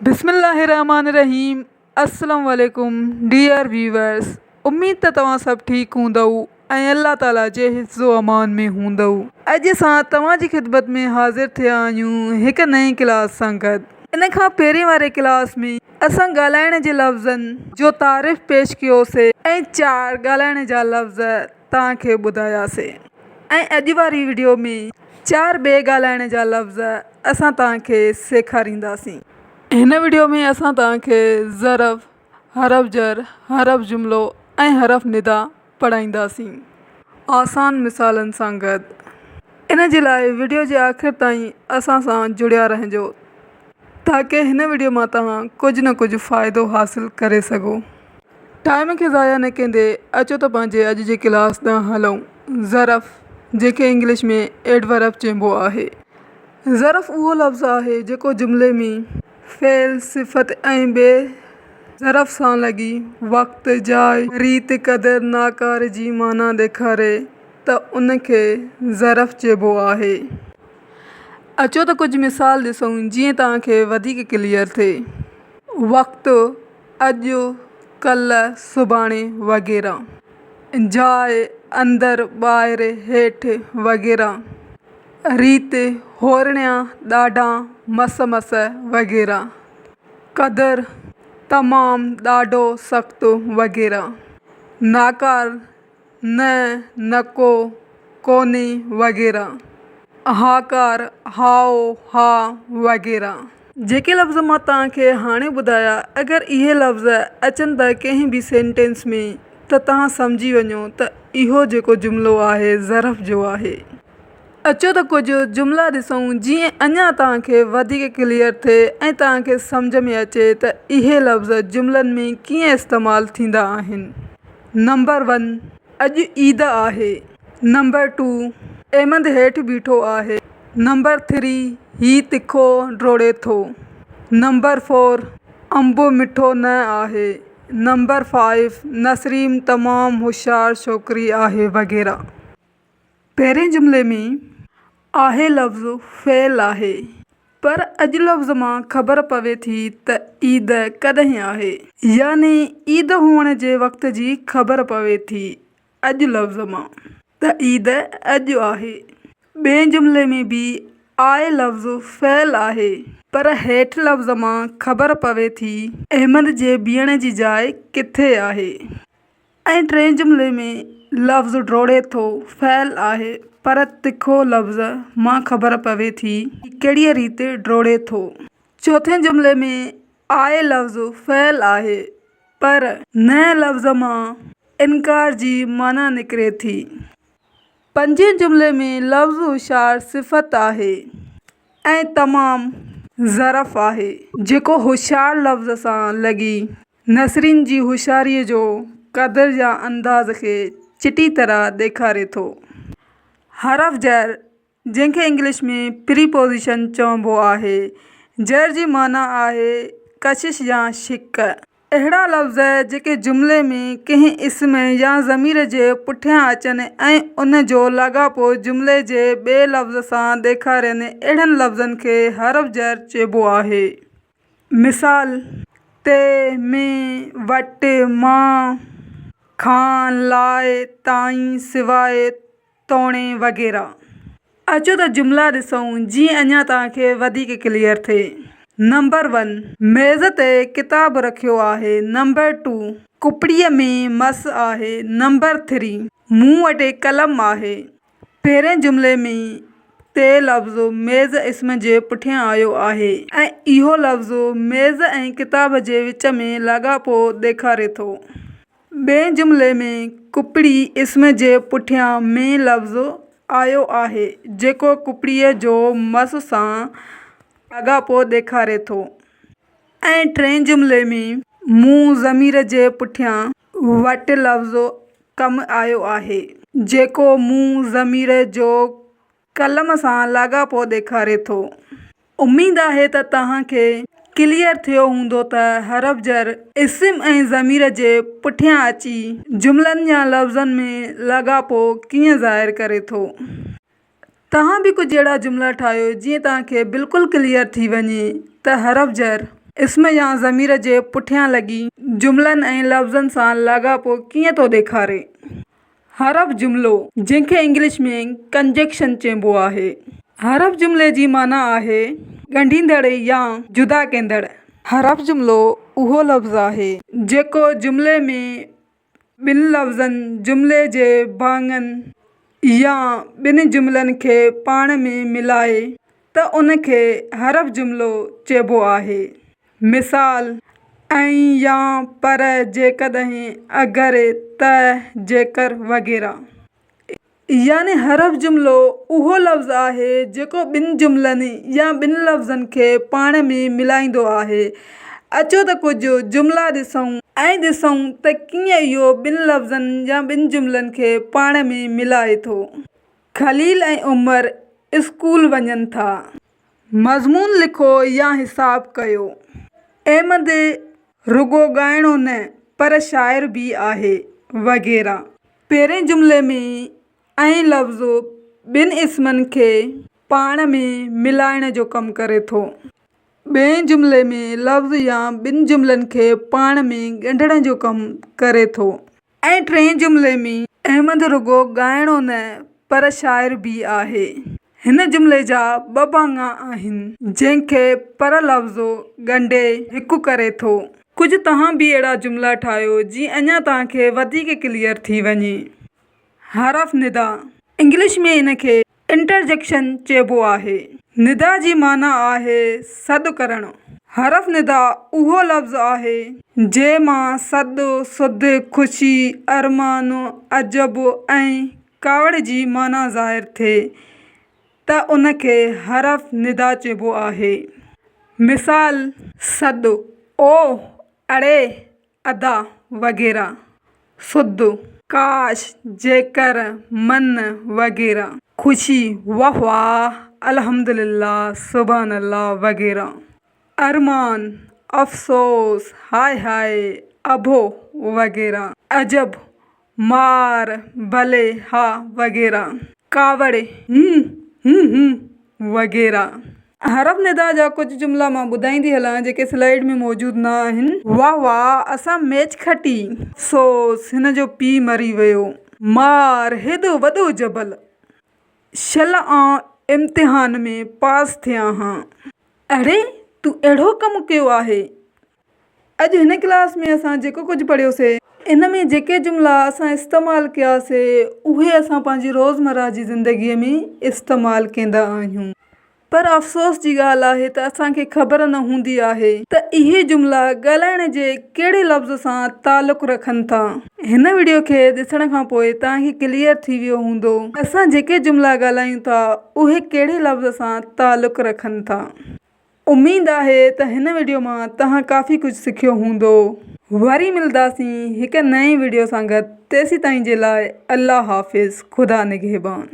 بسم الله الرحمٰن الرحيم السلام عليڪم ڊيئر ويورس اميد ته توهان سڀ ٺيڪ هوندؤ ۽ الله تعالي جي حفظ و امان ۾ هوندؤ. اڄ اسان توهان جي خدمت ۾ حاضر ٿيا آهيون هڪ نئين ڪلاس سان گڏ. ان کان پهرين واري ڪلاس ۾ اسان ڳالهائڻ جي لفظن جو تعارف پيش ڪيوسي ۽ چار ڳالهائڻ جا لفظ توهان کي ٻڌاياسي ۽ اڄ واري وڊيو ۾ چار ٻئي ڳالهائڻ جا لفظ اسان توهان کي سيکارينداسين. هن وڊيو ۾ اسان توهان کي ظرف، حرف جر، حرف جملو ۽ حرف ندا پڙهائينداسين آسان مثالن سان گڏ. ان جي لاء وڊيو جي آخر تائين اسان سان جڙيا رهجو تاڪه هن وڊيو مان توهان ڪجهه نه ڪجهه فائدو حاصل ڪري سگهو. ٽائيم کي ضايع نه ڪندي اچو ته پنهنجي اڄ جي ڪلاس ڏانهن هلون. ظرف، جنهن کي انگلش ۾ Adverb چئبو آهي. ظرف اهو لفظ آهي جيڪو جملي ۾ فعل، صفت ۽ ٻئي ظرف سان لڳي وقت، جاء، ريت، قدر، ناڪار جي معنيٰ ڏيکاري ته ان کي ظرف چئبو آهي. اچو ته ڪجهه مثال ڏسون جيئن توهان کي وڌيڪ ڪليئر ٿئي. وقت، اڄ، ڪلهه، سڀاڻي وغيره. جاء، اندر، ٻاهر، هيٺ وغيره. ريت، هورڙيان، ڏاڍا، مس مس وغيره. قدر، تمام، ڏاڍو، سخت وغيره. ناڪار، نه، نڪو، ڪونهي وغيره. هاڪار، هائو، ها وغيره. جيڪي لفظ مان توهان کي هاڻي ٻڌايا اگر اهي لفظ اچن ٿا ڪنهن به سينٽينس ۾ ته توهان سمجهي وڃو ته اهو جيڪو جملو آهي ظرف جو آهي. اچو ته ڪجهه جملا ڏسون جيئن اڃا توهان کي وڌيڪ ڪليئر ٿئي ۽ توهان کي سمجهه ۾ اچي ته اهي لفظ جملن ۾ ڪيئن استعمال ٿيندا آهن. نمبر ون، اڄ عيد آهي. نمبر ٽو، احمد هيٺ بيٺو آهي. نمبر ٿري، هي تکو ڊوڙي ٿو. نمبر فور، انب مٺو نه آهي. نمبر فائيو، نسرين تمام هوشيار ڇوڪري آهي وغيره. پهرين جملي ۾ آهي لفظ فعل آهي پر اڄ لفظ مان خبر پوي ٿي ته عيد ڪڏهن آهي. يعني عيد هئڻ جي وقت جي خبر پوي ٿي اڄ لفظ مان ته عيد اڄ آهي. ٻئين جملي ۾ به آء لفظ فعل آهي پر هيٺ لفظ مان خبر پوي ٿي احمد جي بيهڻ جي جاء ڪٿي آهي. ۽ ٽئين جملي ۾ لفظ ڊوڙي ٿو فعل آهي پر تکو لفظ مان خبر پوي ٿي ڪهڙيء ريت ڊوڙي ٿو. چوٿين جملي ۾ آء لفظ فعل آهي پر نه لفظ مان انڪار جي معنيٰ نڪري ٿي. پنجين جملي ۾ لفظ هوشيار صفت آهي ۽ تمام ظرف آهي، جيڪو هوشيار لفظ سان لڳي نسرين جي هوشياريء جو قدر يا انداز کي چٽي طرح ڏيکاري ٿو. حرف جر، جنهن کي انگلش ۾ Preposition چئبو آهي، جر جي معنيٰ آهي ڪشش يا ڇڪ. اهڙا لفظ جيڪي جملي ۾ ڪنهن اسم يا ضمير جي پٺيان اچن ۽ ان جو لاڳاپو جملي جي ٻئي لفظ سان ڏيکارين اهڙن لفظن کي حرف جر چئبو آهي. مثال، تي، ۾، وٽ، مان، کان، لاء، تائين، سواء، توڻي وغيره. اچو ته جملا ڏسون جيئن اڃا توهان کي وڌيڪ ڪليئر ٿئي. نمبر ون، ميز تي ڪتاب رکيو آهي. نمبر ٽو، ڪپڙي ۾ مس آهي. نمبر ٿري، مون وٽ قلم آهي. پهرين جملي ۾ تي لفظ ميز اسم جي پٺيان آيو آهي ۽ اهو لفظ ميز ۽ ڪتاب جي وچ ۾ لاڳاپو ڏيکاري ٿو. ٻئي جملي ۾ ڪپڙي اسم جي پٺيان ۾ لفظ آيو آهي، جيڪو ڪپڙي جو مس سان لاڳاپو ڏيکاري ٿو ۽ ٽئين جملي ۾ مون ضمير جي پٺيان وٽ لفظ ڪم آيو آهي، جيڪو مون ضمير جو قلم سان لاڳاپو ڏيکاري ٿو. اميد آهي ته توهان کي ڪليئر ٿيو هوندو ته حرف جر اسم ۽ ضمير جي پٺيان اچي جملن يا لفظن ۾ لاڳاپو ڪيئن ظاهر ڪري ٿو. توهان به ڪجهه اهڙا جملا ٺاهيو جيئن توهان کي بلڪل ڪليئر ٿي وڃي ته حرف جر. اسم يا ضمير جي پٺيان لڳي جملن ۽ لفظن سان لاڳاپو ڪيئن ٿو ڏيکاري. حرف جملو، جنهن کي انگلش ۾ Conjunction چئبو آهي. حرف جملي جي معنيٰ آهي ڳنڍيندڙ يا جدا ڪندڙ. حرف جملو اهو لفظ آهي، جيڪو جملي ۾ ٻن لفظن، جملي جي ڀاڱن يا ٻن جملن کي پاڻ ۾ ملائي ته ان کي حرف جملو چئبو آهي. مثال، ۽ يا، پر، جيڪڏهن، اگر، ته، جيڪر وغيره. يعني حرف جملو اهو لفظ آهي جيڪو ٻن جملن يا ٻن لفظن کي پاڻ ۾ ملائيندو آهي. اچو ته ڪجهه جملا ڏسون ۽ ڏسون ته ڪيئن اهو ٻن لفظن يا ٻن جملن کي پاڻ ۾ ملائي ٿو. خليل ۽ عمر اسڪول وڃن ٿا. مضمون لکو يا حساب ڪيو. احمد رڳو ڳائڻو نه پر شاعر به آهي. وغيره. پهرئين جملي ۾ ۽ لفظ ٻن اسمن کي پاڻ ۾ ملائڻ جو ڪم ڪري ٿو. ٻئين جملي ۾ لفظ يا ٻن جملن کي پاڻ ۾ ڳنڍڻ جو ڪم ڪري ٿو. ۽ ٽئين جملي ۾ احمد رڳو ڳائڻو نه پر شاعر به آهي. هن جملي جا ٻه ڀاڱا آهن، جنهن کي پر لفظ ڳنڍي هڪ ڪري ٿو. ڪجهه توهان به اهڙا جملا ٺاهيو جيئن اڃا توهان کي وڌيڪ ڪليئر ٿي وڃي. حرف ندا، انگلش ۾ ان کي Interjection چئبو آهي. ندا جي معنيٰ آهي سڏ ڪرڻ. حرف ندا اهو لفظ آهي، جنهن مان سڏ، سڌ، خوشي، ارمان، عجب ۽ ڪاوڙ جي معنيٰ ظاهر ٿئي ته ان کي حرف ندا چئبو آهي. مثال، سڏ، او، اڙي، ادا وغيره. سڌ، ڪاش، جيڪر، من وغيره. خوشي، واه واه، الحمدلله، سبحان الله وغيره. ارمان، افسوس، هاء هاء، اڀو وغيره. عجب، مار، ڀلي، ها وغيره. ڪاوڙ، هون، هون هون وغيره. حرف ندا جا ڪجهه جملا مان ٻڌائيندي هلان جيڪي سلائيڊ ۾ موجود نه آهن. واه واه اسان ميچ کٽي. افسوس هن جو پيء مري ويو. مار هيڏو وڏو جبل. شل آئون امتحان ۾ پاس ٿيان ها. اڙي تون اهڙو ڪم ڪيو آهي. اڄ هن ڪلاس ۾ اسان جيڪو ڪجهه پڙهيو سي ان ۾ جيڪي جملا اسان استعمال ڪيا سي اهي اسان پنهنجي روزمره جي زندگي ۾ استعمال ڪيندا آهيون پر افسوس جي ڳالهه آهي ته اسان کي خبر نه هوندي آهي ته اهي جملا ڳالهائڻ جي ڪهڙي لفظ سان تعلق رکن ٿا. هن وڊيو کي ڏسڻ کان پوء توهان کي ڪليئر ٿي ويو هوندو اسان جيڪي جملا ڳالهايون ٿا اهي ڪهڙي لفظ سان تعلق رکن ٿا. اميد آهي ته هن وڊيو مان توهان ڪافي ڪجهه سکيو هوندو. وري ملداسين هڪ نئين وڊيو سان گڏ تيسيتائين جي لاء الله حافظ خدا نگهبان.